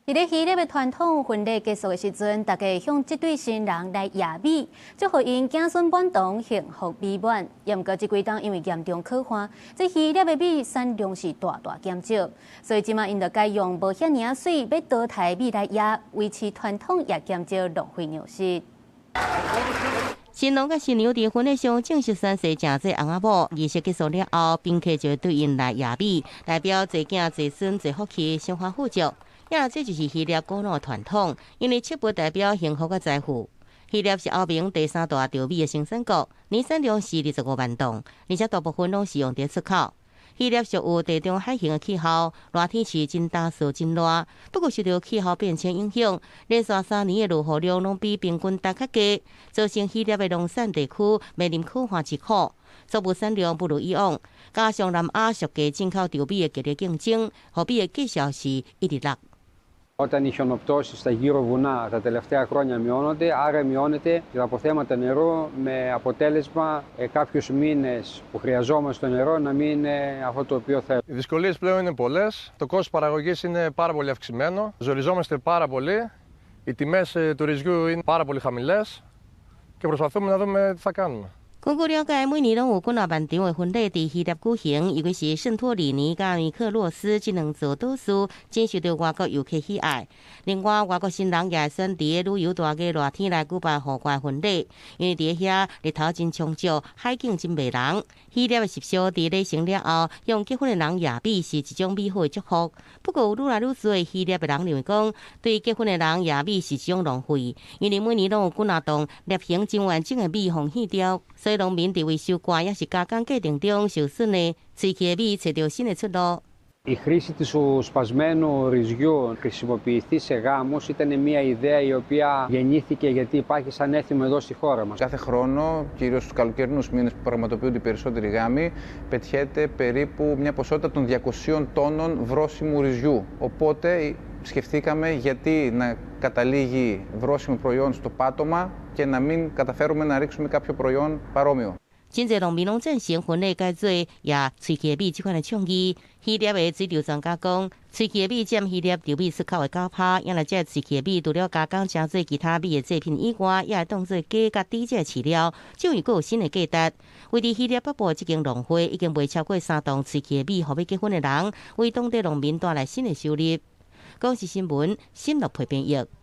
佇咧希臘的傳統婚禮結束的時陣，大家向這對新人來掖米，祝福𪜶子孫滿堂，幸福美滿。毋過這幾冬因為嚴重乾旱，這希臘的米產量是大大減少，所以這馬𪜶就改用無遐爾仔媠欲淘汰的米來掖，維持傳統也減少浪費糧食。新郎佮新娘佇婚禮上正式宣誓，成做翁仔某。儀式結束了後，賓客就會對𪜶來掖米，代表濟囝濟孫濟福氣，生活富足。呀，這就是希臘古老傳統，因為七八代表幸福佮財富。希臘是歐盟第三大稻米的生產國，年產量是25萬噸，而且大部分攏是用佇出口。希臘屬有地中海型的氣候，熱天時真乾燥真熱。不過受著氣候變遷影響，連續3年的落雨量攏比平均值較低，造成希臘的農產地區面臨乾旱之苦，作物產量不如以往。加上南亞屬價進口稻米的激烈競爭，予米的價數是一直落。 Όταν οι χιονοπτώσεις στα γύρω βουνά τα τελευταία χρόνια μειώνονται, άρα μειώνεται και τα αποθέματα νερού με αποτέλεσμα κάποιους μήνες που χρειαζόμαστε το νερό να μην είναι αυτό το οποίο θέλουμε. Οι δυσκολίες πλέον είναι πολλές. Το κόστος παραγωγής είναι πάρα πολύ αυξημένο. Ζοριζόμαστε πάρα πολύ. Οι τιμές του ρυζιού είναι πάρα πολύ χαμηλές και προσπαθούμε να δούμε τι θα κάνουμε. 根據了解，每年攏有幾若萬場的婚禮佇希臘舉行，尤其是聖托里尼佮米克諾斯這兩座島嶼，真受著外國遊客喜愛。另外，外國新人也會選佇旅遊大街熱天來舉辦戶外婚禮，因為佇遐日頭真充足，海景真迷人。希臘的習俗佇禮成了後，向結婚的人掖米是一種美好的祝福。不過，有愈來愈濟希臘的人認為講，對結婚的人掖米是一種浪費，因為每年攏有幾若噸粒形真完整的米予棄掉，所以農民佇維收罐抑是加工過程中受損的喙齒的米，揣著新的出路。 Η χρήση του σπασμένου ρυζιού χρησιμοποιηθεί σε γάμους ήταν μια ιδέα η οποία γεννήθηκε γιατί υπάρχει σαν έθιμο εδώ στη χώρα μας. Κάθε χρόνο, κυρίως στους καλοκαιρινούς μήνες που πραγματοποιούνται οι περισσότεροι γάμοι, πετιέται περίπου μια ποσότητα των 200 τόνων βρώσιμου ρυζιού. Οπότε σκεφτήκαμε γιατί να καταλήγει βρώσιμο προϊόν στο πάτωμα και να μην καταφέρουμε να ρίξουμε κάποιο προϊόν παρόμοιο. 真濟農民攏贊成婚禮改做掖喙齒的米這款的創意。希臘的水稻專家講，喙齒的米佔希臘稻米出口的9%，因來這喙齒的米除了加工成做其他米的製品以外，也會當做雞佮豬的飼料，這樣閣有新的價值。位佇希臘北部的這間農會已經賣超過3噸喙齒的米，予欲結婚的人，為當地農民帶來新的收入。公視新聞，新樂培編譯。